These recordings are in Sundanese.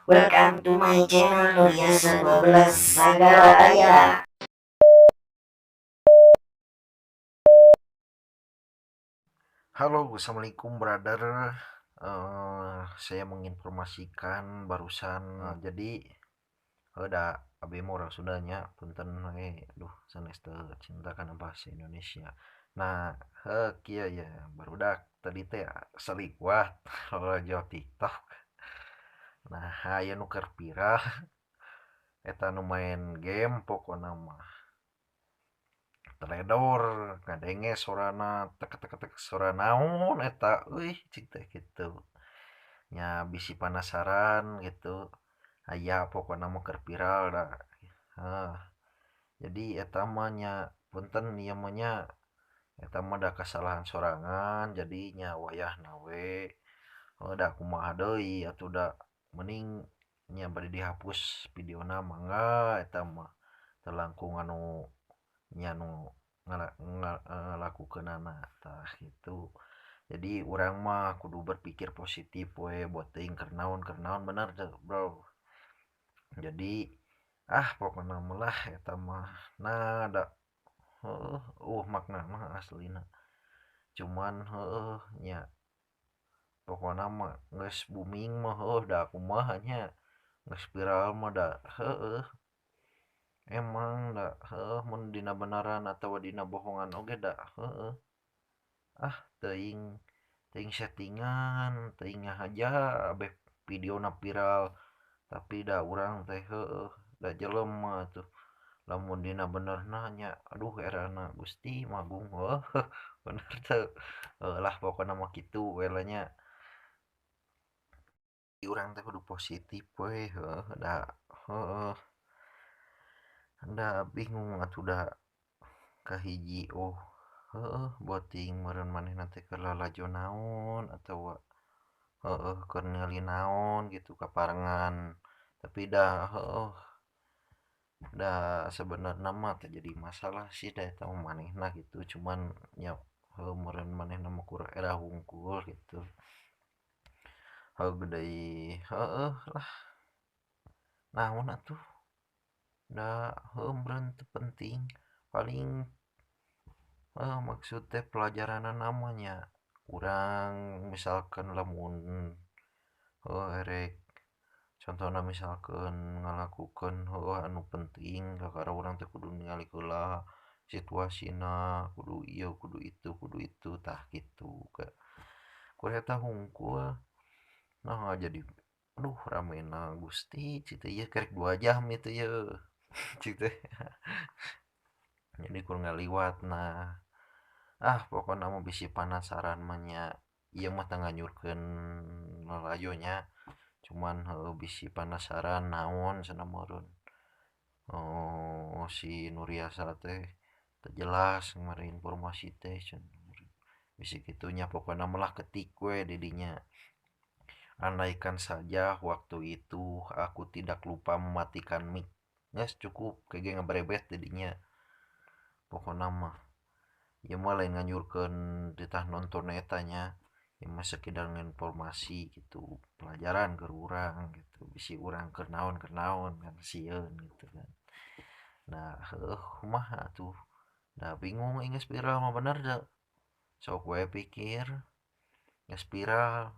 Welcome to my channel Nuriasa 12 Sagalaya. Halo, assalamualaikum brother. Saya menginformasikan barusan, jadi udah abi mah urang Sunda nya, punten we, aduh sanes teu cinta kana bahasa Indonesia. Nah, heuh kieu ye barudak tadi teh saliwat lalajo TikTok. Nah, aya nu keur viral eta nu main game pokona mah. Teledor ngadenge sorana tek tek tek sora naon eta euy cik teh kitu. Nya bisi panasaran gitu. Aya pokona mah keur viral da. Heuh. Jadi eta mah nya punten ieu mah nya eta mah da kasalahan sorangan jadi nya wayahna we. Heuh da kumaha deui atuh da mending nya bade dihapus videona mangga eta mah teu langkung anu nya nu ngalakukeunana tah kitu. Jadi urang mah kudu berpikir positif we buat teuing keur naon bener teu bro. Jadi pokona mah lah eta mah nah da heueuh maknana aslina. Cuman heueuh nya pokona mah geus booming mah heueuh da kumaha nya geus viral mah da heueuh. Emang da heueuh mun dina beneran atawa dina bohongan oge da heueuh. Teuing teuing settingan teuing ngahaja abeh videona viral tapi da urang teh heueuh da jelema atuh lamun dina benerna nya aduh erana Gusti Magung heueuh bener teu lah pokona mah kitu we lah nya. Urang teh kudu positif we heueuh da heueuh. Da bingung atuh da kahiji oh heueuh boting meureun manehna teh keur lalajo naon atawa heueuh keur ningali naon gitu kaparengan tapi da heueuh da sebenarna mah teu jadi masalah sih da eta mah manehna gitu cuman nya heueuh meureun manehna mah kur era hungkul gitu. Heueuh deui heueuh lah naon atuh da heueuh meureun teu penting paling maksud teh pelajaranna mah nya urang misalkan lamun erek contohna misalkan ngalakukeun heueuh anu penting kakara urang teh kudu ningali heula situasina kudu ieu kudu itu tah kitu kur eta hungkul. Nah jadi aduh ramena Gusti cik teh ieu kerek 2 jam ieu teh ieu cik teh. Jadi kur ngaliwat nah pokona mah bisi panasaran mah nya ieu mah teu nganyurkeun lalajo nya cuman heueuh bisi panasaran naon cenah meureun. Oh si Nuriasa teh teu jelas mere informasi teh cenah bisi kitu nya pokona mah lah ketik we di dinya. Andaikan saja waktu itu aku tidak lupa mematikan mic. Geus cukup kege ngabarebet di dinya. Pokona mah ieu mah lain nganyurkeun titah nonton eta nya. Ieu mah sekedar informasi gitu, pelajaran keur urang gitu. Bisi urang keur naon kan sieun gitu kan. Nah, heueuh kumaha atuh. Da bingung geus viral mah bener teu. Sok we pikir geus viral.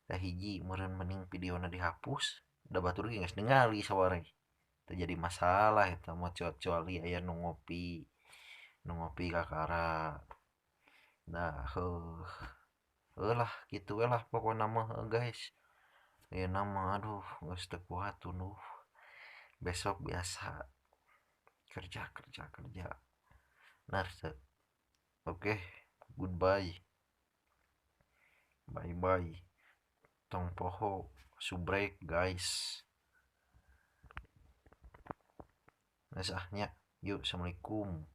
Tah hiji meureun mending videona dihapus da batur ge geus ningali sawareh. Teu jadi masalah eta mah kecuali aya nu ngopi kakara. Nah heuh heuh lah kitu we lah pokona mah guys. Ayeuna mah aduh geus teu kuat tunduh. Besok biasa kerja. Nah teu. Oke, goodbye. Bye bye. Tong poho subrek guys. Geus ah nya. Yuk, assalamualaikum.